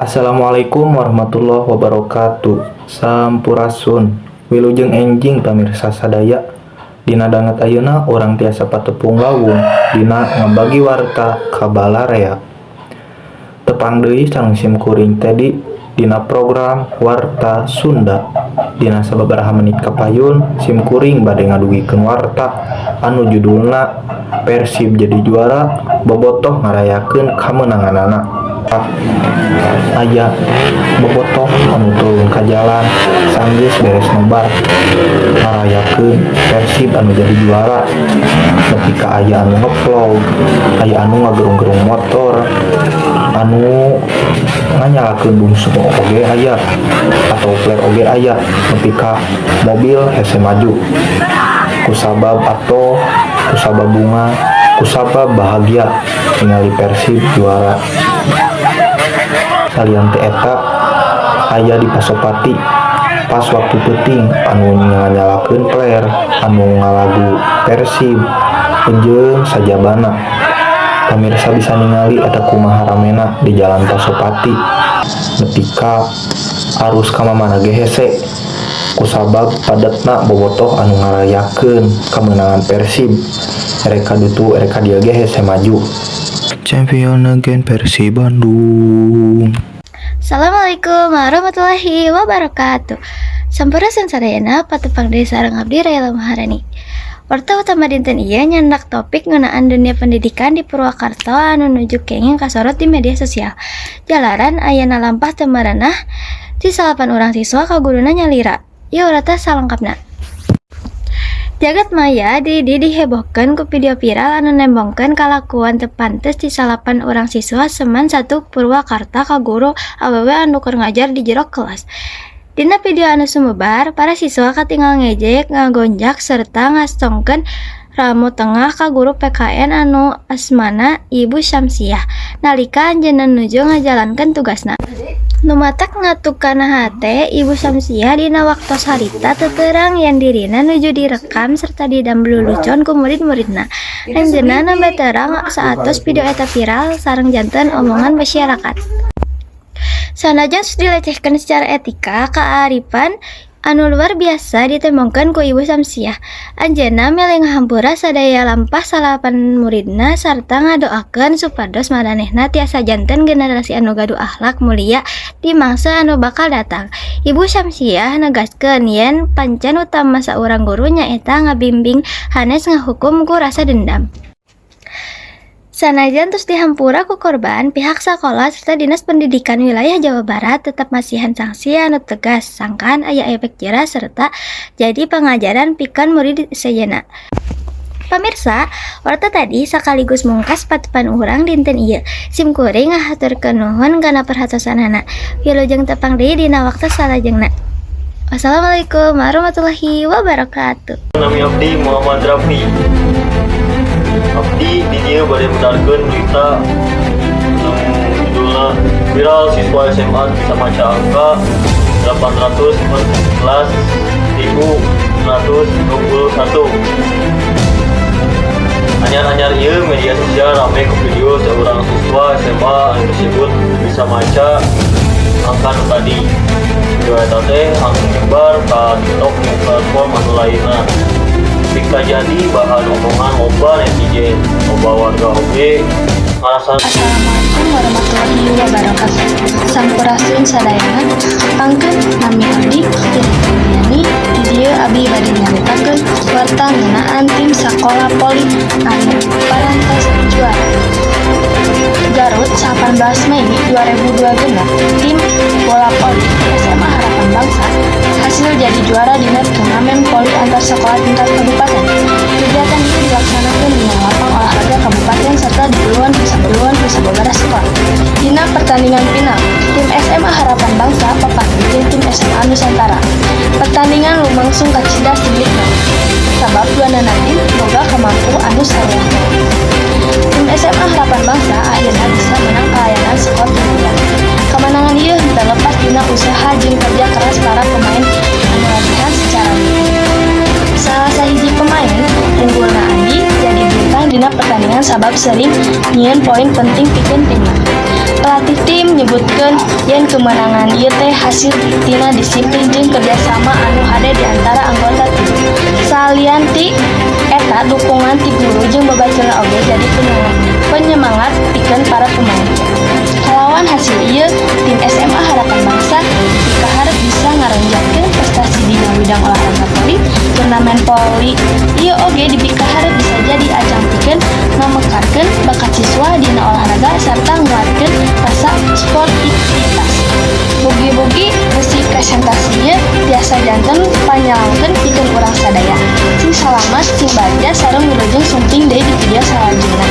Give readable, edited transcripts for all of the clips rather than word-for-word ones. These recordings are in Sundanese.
Assalamualaikum warahmatullahi wabarakatuh. Sampurasun. Wilujeng enjing, pamirsa sadaya. Dina danget ayeuna urang tiasa patepung lawung dina ngabagi warta ka balarea. Tepang deui sareng sim kuring Tedi dina program Warta Sunda. Dina sababaraha menit kapayun sim kuring bade ngadugikeun warta anu judulna "Persib Jadi Juara, Bobotoh Ngarayakeun Kamenanganana". Aya bobotoh anu turun ka jalan sanggeus beres nobar ngarayakeun Persib anu jadi juara, nepi ka aya anu ngevlog, aya anu ngagerung-gerung motor, anu nganyalakeun bungsu oge aya atau flare oge aya, nepi ka mobil hese maju kusabab atau kusabab bungah, kusabab bahagia ningali Persib juara. Salian ti eta, aya di Pasopati pas waktu peuting anu nganyalakeun flare, anu ngalagu Persib jeung sajabana. Pamirsa bisa ningali eta kumaha ramena di jalan Pasopati, nepi ka arus ka mamana ge hese kusabab padatna bobotoh anu ngarayakeun kemenangan Persib. Erek ka ditu, erek ka dieu ge hese maju. Champion again, Persib Bandung. Assalamualaikum warahmatullahi wabarakatuh. Sampurasun sadayana, patepang deui sareng abdi, Rayla Maharani. Warta utama dinten ieu nyandak topik ngeunaan dunia pendidikan di Purwakarta anu nuju kenging kasorot di media sosial. Jalaran ayana lampah teu merenah ti salapan urang siswa ka guruna nyalira. Ieu warta salengkapna. Jagat maya dihebohkeun ku video viral anu nembongkeun kalakuan teu pantes ti salapan urang siswa SMAN 1 Purwakarta ka guru awewe anu keur ngajar di jero kelas. Dina video anu sumebar, para siswa katingal ngejek, ngagonjak serta ngastongkeun ramo tengah ka guru PKN anu asmana Ibu Syamsiah nalika anjeunna nuju ngajalankeun tugasna. Nu matak ngatuk kana hate, Ibu Syamsiah dina waktos harita teu terang yen dirina nuju direkam serta didamel lulucon ku murid-muridna. Anjeunna nembe terang saatos video eta viral sareng janten omongan masyarakat. Sanajan tos dilecehkeun secara etika, kaarifan anu luar biasa ditembongkeun ku Ibu Syamsiah. Anjeunna milih ngahampura sadaya lampah salapan muridna sarta ngadoakeun supados maranehna tiasa janten generasi anu gaduh akhlak mulia di mangsa anu bakal datang. Ibu Syamsiah negaskeun yen pancen utama saurang guru nyaeta ngabimbing, hanes ngahukum ku rasa dendam. Sanajan tos dihampura ku korban, pihak sakola serta Dinas Pendidikan Wilayah Jawa Barat tetep masihan sanksi anu tegas sangkan aya efek jera serta jadi pangajaran pikeun murid sejenna. Pamirsa, warta tadi sakaligus mungkas patepang urang dinten ieu. Sim kuring ngahaturkeun nuhun kana perhatosanana. Wilujeng tepang deui dina waktu salajengna. Wassalamualaikum warahmatullahi wabarakatuh. Nami abdi Muhammad Rafi. Abdi di dieu bade medalkeun berita nu judulna "Viral Siswa SMA Bisa Maca Angka 814.121". Anyar-anyar ieu media sosial rame ku video seorang siswa SMA anu disebut bisa maca angka nu tadi. Video eta teh anu nyebar ka TikTok jeung platform anu lainna. Ketika jadi bahan omongan loba netizen, loba warga oge ngarasa. Assalamualaikum warahmatullahi wabarakatuh. Sampurasun sadayana. Tepangkeun, nami abdi Iri. Di dieu abdi bade nyaritakeun warta ngeunaan tim sakola voli anu parantos juara. Garut, 18 Mei 2026. Tim bola voli SMA Harapan Bangsa hasil jadi juara dina turnamen voli antar sekolah tingkat kabupaten. Kegiatan ini dilaksanakan di lapang olahraga kabupaten serta duluan sababaraha sekolah. Dina pertandingan final, tim SMA Harapan Bangsa papanggih jeung tim SMA Nusantara. Pertandingan lumangsung kacida sengitna, sabab duanana tim boga kamampu anu sarua. Tim SMA Harapan Bangsa akhirnya bisa menang kalayan skor 3. Kemenangan ieu henteu lepas dina usaha jeung kerja keras para pemain anu latihan secara rutin. Salah sahiji pemain unggulna, Andi, jadi bintang dina pertandingan sabab sering nyieun poin penting pikeun timna. Pelatih tim nyebutkeun yen kemenangan ieu teh hasil tina disiplin jeung kerjasama anu hade di antara anggota tim. Salian ti eta, dukungan ti guru jeung babaturan oge jadi penyemangat pikeun para pemain. Kalawan hasil ieu, tim SMA Harapan Bangsa dikaharep bisa ngaronjatkeun prestasi dina widang olahraga voli. Turnamen voli ieu oge dipikaharep bisa jadi ajang pikeun ngamekarkeun bakat siswa dina olahraga sarta nguatkeun rasa sportivitas. Mugi-mugi bisi presentasi ieu tiasa janten panyalangkeun pikeun urang sadaya. Sing salamat, sing bagja, sareng wilujeng sumping deui di video salajengna.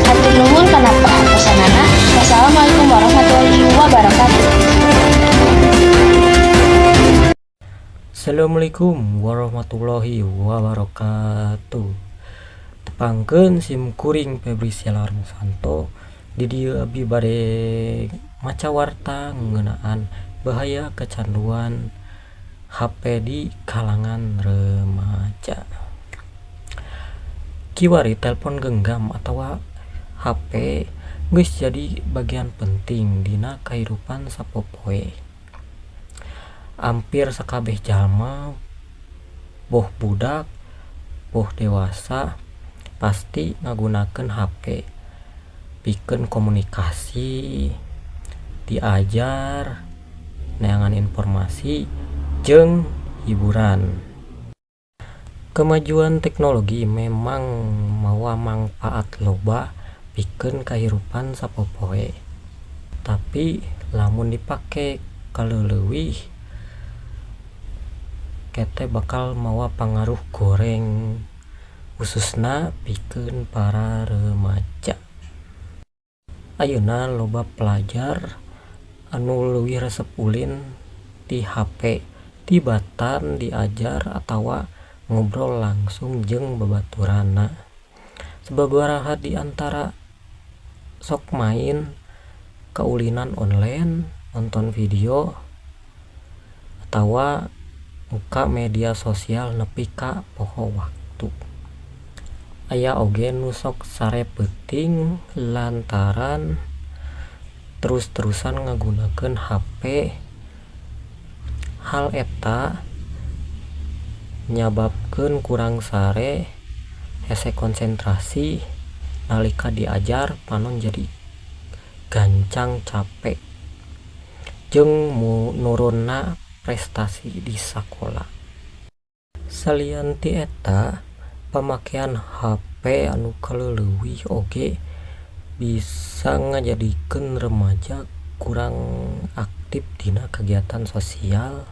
Hatur nuhun kana perhatosanana. Wassalamualaikum warahmatullahi wabarakatuh. Assalamualaikum warahmatullahi wabarakatuh. Tepangkeun sim kuring Febri Santo. Di dieu abdi bade maca warta ngeunaan bahaya kecanduan HP di kalangan remaja. Kiwari telepon genggam atawa HP geus jadi bagian penting dina kahirupan sapopoe. Ampir sakabeh jalma, boh budak boh dewasa, pasti ngagunakeun HP pikeun komunikasi, diajar, neangan informasi, jeung hiburan. Kemajuan teknologi memang mawa mangpaat loba pikeun kahirupan sapopoe, tapi lamun dipake kaleuleuwih kete bakal mawa pangaruh goreng, khususna pikeun para remaja. Ayeuna loba pelajar anu leuwih resep ulin ti HP tibatan diajar atawa ngobrol langsung jeung babaturanna. Sababaraha di antara sok main kaulinan online, nonton video, atawa muka media sosial nepi ka poho waktu. Aya oge nu sok sare peuting lantaran terus-terusan ngagunakeun HP. Hal eta nyababkeun kurang sare, hese konsentrasi nalika diajar, panon jadi gancang capek, jeung nurunna prestasi di sakola. Salian ti eta, pamakean HP anu kaleuleuwih oge bisa ngajadikeun remaja kurang aktif dina kagiatan sosial.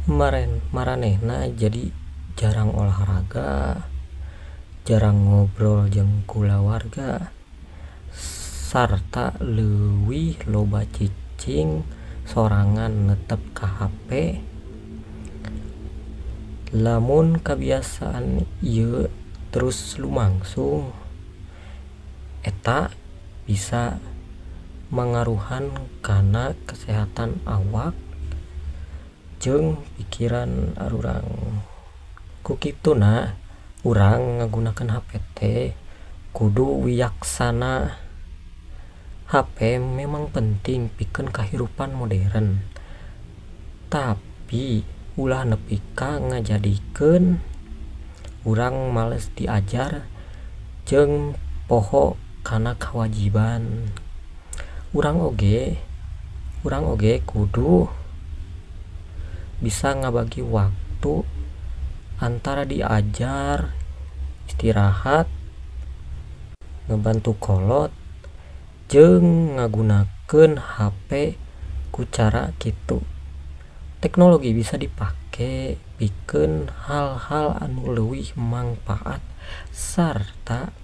Maranehna jadi jarang olahraga, jarang ngobrol jeung kulawarga, sarta leuwih loba cicing sorangan netep ka HP. Lamun kabiasaan ieu terus lumangsung, eta bisa mangaruhan kana kesehatan awak jeung pikiran arurang. Ku kituna, urang ngagunakeun HP teh kudu wijaksana. HP memang penting pikeun kahirupan modern, tapi ulah nepi ka ngajadikeun urang males diajar jeung poho kana kewajiban. Urang oge kudu bisa ngabagi waktu antara diajar, istirahat, ngebantu kolot, jeung ngagunakeun HP. Ku cara kitu, teknologi bisa dipake pikeun hal-hal anu leuwih mangpaat sarta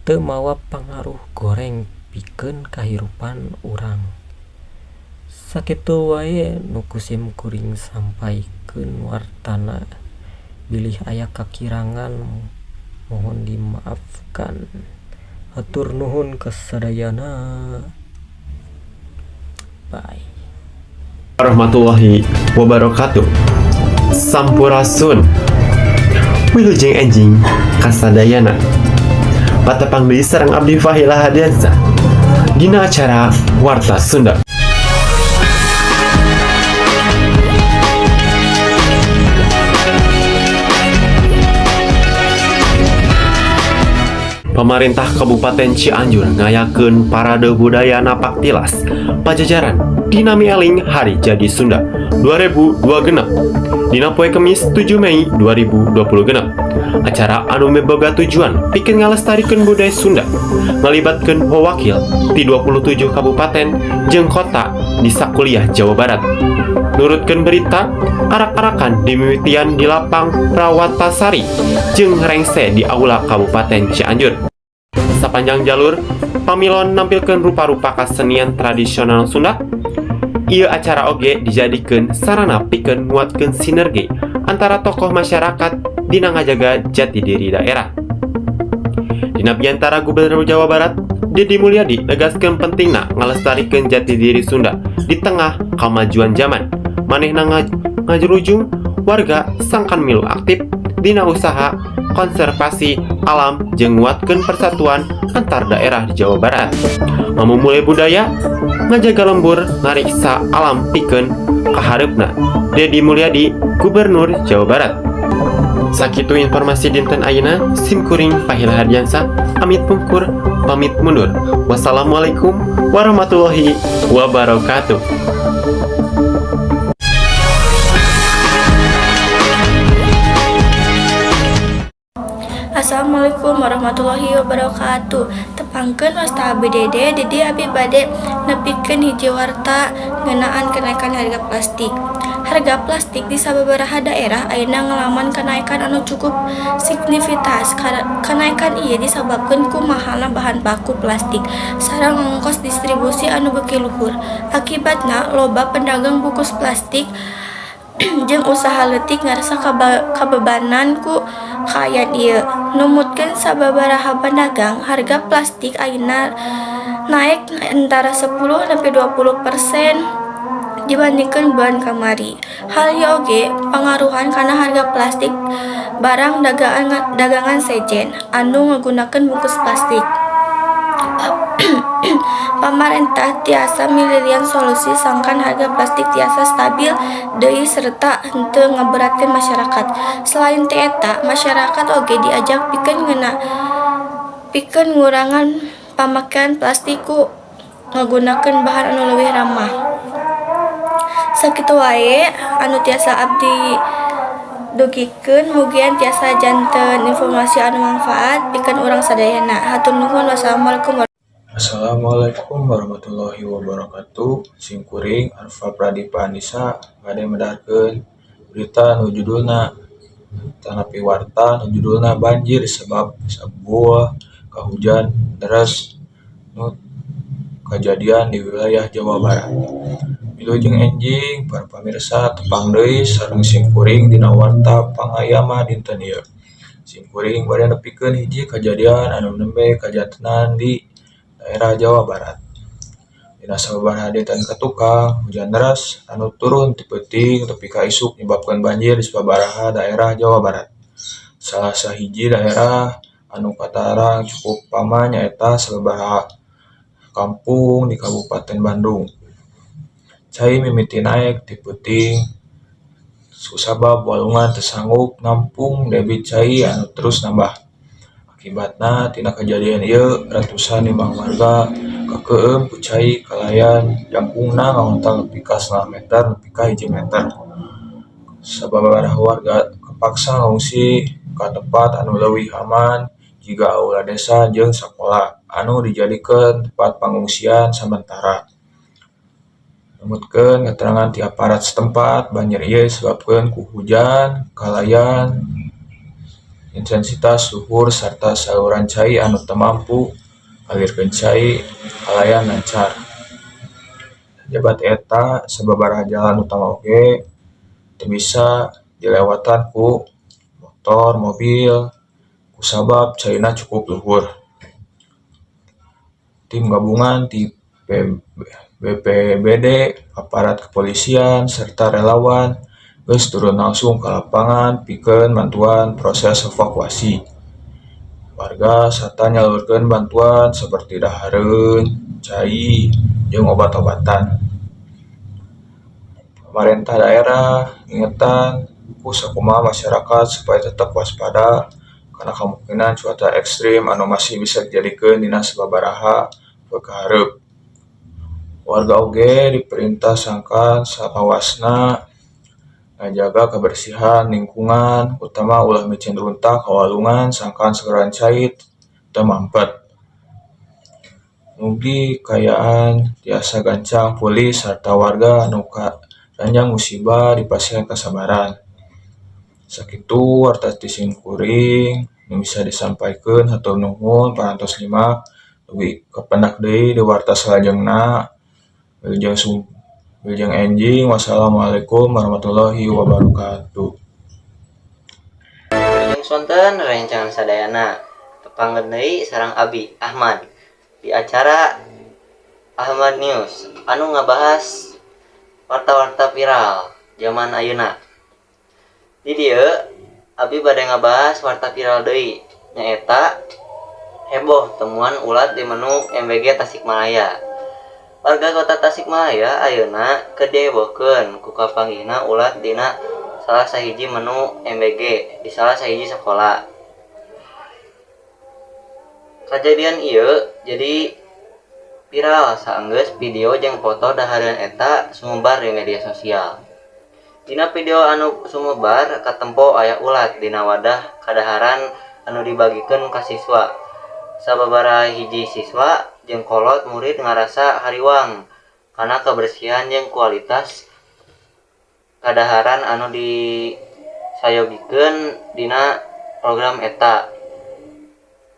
teu mawa pangaruh goreng pikeun kahirupan urang. Sakitu wae nu ku sim kuring sampaikeun wartana, bilih aya kakirangan mohon dimaafkan. Hatur nuhun kasadayana. Bye. Warahmatullahi wabarakatuh. Sampurasun. Wilujeng enjing kasadayana. Patepang deui sareng abdi Fahila Hadiansyah dina acara Warta Sunda. Pemerintah Kabupaten Cianjur ngayakeun parade budaya napak tilas Pajajaran dina mieling Hari Jadi Sunda 2026 dina poe Kemis 7 Mei 2026. Acara anu miboga tujuan pikeun ngalestarikeun budaya Sunda ngalibatkeun wawakil ti 27 kabupaten jeung kota di sakuliah Jawa Barat. Nurutkeun berita, arak-arakan dimimitian di lapang Rawatasari jeung rengse di Aula Kabupaten Cianjur. Sapanjang jalur, pamilon nampilkeun rupa-rupa kasenian tradisional Sunda. Ieu acara oge dijadikeun sarana pikeun nguatkeun sinergi antara tokoh masyarakat dina ngajaga jati diri daerah. Dina biantara, Gubernur Jawa Barat Dedi Mulyadi negaskeun pentingna ngalestarikeun jati diri Sunda di tengah kamajuan zaman. Manehna ngajurujung warga sangkan milu aktif dina usaha konservasi alam jeung nguatkeun persatuan antar daerah di Jawa Barat. Mamumule budaya, ngajaga lembur, ngariksa alam pikeun kahareupna. Dedi Mulyadi, Gubernur Jawa Barat. Sakitu informasi dinten ayeuna, sim kuring Pahila Hardiansyah, amit pungkur, pamit mundur. Wassalamualaikum warahmatullahi wabarakatuh. Assalamualaikum warahmatullahi wabarakatuh. Tepangkeun, wasta abdi Dede. Di dieu abi bade nepikeun hiji warta ngeunaan kenaikan harga plastik. Harga plastik di sababaraha daerah ayeuna ngalaman kenaikan anu cukup signifikan. Kenaikan ieu disababkeun ku mahalna bahan baku plastik sareng ongkos distribusi anu beuki luhur. Akibatna, loba pedagang bungkus plastik jeung usaha leutik ngarasa kabebanan ku kaayaan ieu. Numutkeun sababaraha pedagang, harga plastik ayeuna naek antara 10 nepi 20% dibandingkeun bulan kamari. Hal ieu oge pangaruhan kana harga plastik barang dagangan sejen anu ngagunakeun bungkus plastik. Pamarentah tiasa milarian solusi sangkan harga plastik tiasa stabil deui serta henteu ngaberatkeun masyarakat. Selain ti eta, masyarakat oge diajak pikeun ngurangan pamakean plastik ku ngagunakeun bahan anu leuwih ramah. Sakitu wae anu tiasa abdi dugikeun, mugian tiasa janten informasi anu mangfaat pikeun urang sadayana. Hatur nuhun, wassalamualaikum. Assalamualaikum warahmatullahi wabarakatuh. Simkuring Arfa Pradipa Anissa bade medalkeun berita nu judulna tanapi warta nu judulna banjir sebab sabuah kahujan deras nu kajadian di wilayah Jawa Barat. Wilujeng enjing para pamirsa, tepang deui sareng simkuring dina Warta Pangayama dinten ieu. Simkuring bade nepikeun hiji kajadian anu nembe kajantenan di daerah Jawa Barat. Dina sababaraha dinten katukang, hujan deras anu turun ti peuting tepi ka isuk nyebabkeun banjir di sababaraha daerah Jawa Barat. Salah sahiji daerah anu katarang cukup pama nyaeta sababaraha kampung di Kabupaten Bandung. Cai mimiti naek ti peuting kusabab walungan teu sanggup nampung debit cai anu terus nambah. Akibatna tina kajadian ieu, ratusan imah warga kakeueum ku cai kalayan jangkungna ngahontal nepi ka 0,5 meter nepi ka 1 meter. Sababaraha warga kapaksa ngungsi ka tempat anu leuwih aman jiga aula desa jeung sakola anu dijadikeun tempat pangungsian samentara. Numutkeun katerangan ti aparat setempat, banjir ieu disebabkeun ku hujan kalayan intensitas luhur sarta saluran cai anu teu mampu ngalirkeun cai kalayan lancar. Sajaba ti eta, sababaraha jalan utama oge teu bisa dilewatan ku motor, mobil kusabab caina cukup luhur. Tim gabungan ti BPBD, aparat kepolisian, serta relawan geus turun langsung ka lapangan pikeun mantuan proses evakuasi. Warga sarta nyalurkeun bantuan saperti dahareun, cai, jeung obat-obatan. Pamarentah daerah ngingetan ku sakumaha masyarakat supaya tetep waspada kana kamungkinan cuaca ekstrim anu masih bisa dijadikeun dina sababaraha poe ka hareup. Warga oge diperintah sangkan salawasna ngajaga kabersihan lingkungan, utama ulah miceun runtah ka walungan sangkan saluran cai teu mampet. Mugi kaayaan tiasa gancang pulih sarta warga anu karanjang musibah dipasihan kasabaran. Sakitu warta ti simkuring nu bisa disampaikeun, hatur nuhun parantos nyimak. Dugi kapendak deui di warta salajengna. Wilujeng enjing, wassalamualaikum warahmatullahi wabarakatuh. Wilujeng sonten rerencangan sadayana, tepangkeun deui sareng Abi Ahmad di acara Ahmad News anu ngabahas warta-warta viral zaman ayeuna. Di dieu abi bade ngabahas warta viral deui, nyaeta heboh temuan ulat di menu MBG Tasikmalaya. Warga kota Tasikmalaya ayeuna keur dihebohkeun ku kapanggihna ulat dina salah sahiji menu MBG di salah sahiji sakola. Kajadian ieu jadi viral saenggeus video jeung foto dahareun eta sumebar di media sosial. Dina video anu sumebar katempo aya ulat dina wadah kadaharan anu dibagikeun ka siswa. Sababaraha hiji siswa jeung kolot murid ngarasa hariwang kana kebersihan jeung kualitas kadaharan anu disayogikeun dina program eta.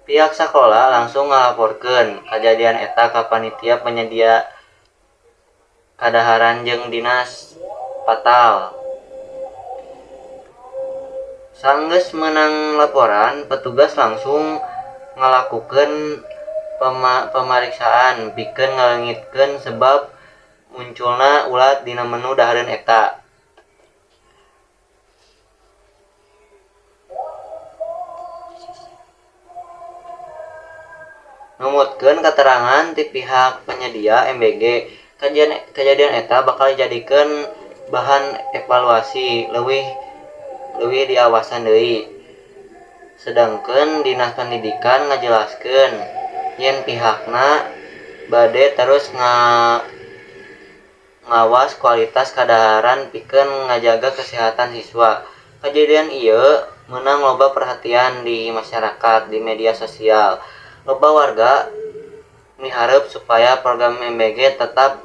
Pihak sakola langsung ngalaporkeun kajadian eta ka panitia penyedia kadaharan jeung dinas Patal. Sanggeus meunang laporan, petugas langsung ngalakukeun pamariksaan pikeun ngaleungitkeun sebab munculna ulat dina menu dahareun eta. Numutkeun katerangan ti pihak penyedia MBG, kajadian eta bakal dijadikeun bahan evaluasi leuwih leuwih diawasan deui. Sedangkeun Dinas Pendidikan ngajelaskeun yen pihakna bade terus ngawas kualitas kadaharan pikeun ngajaga kesehatan siswa. Kajadian ieu meunang loba perhatian di masyarakat di media sosial. Loba warga miharep supaya program MBG tetap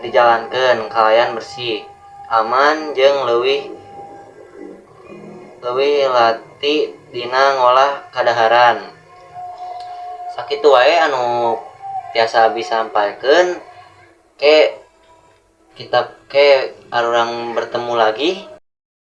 dijalankeun kalayan bersih, aman jeung leuwih leuwih lati dina ngolah kadaharan. Sakitu wae anu tiasa abi sampaikeun, ke kita ke arurang bertemu lagi.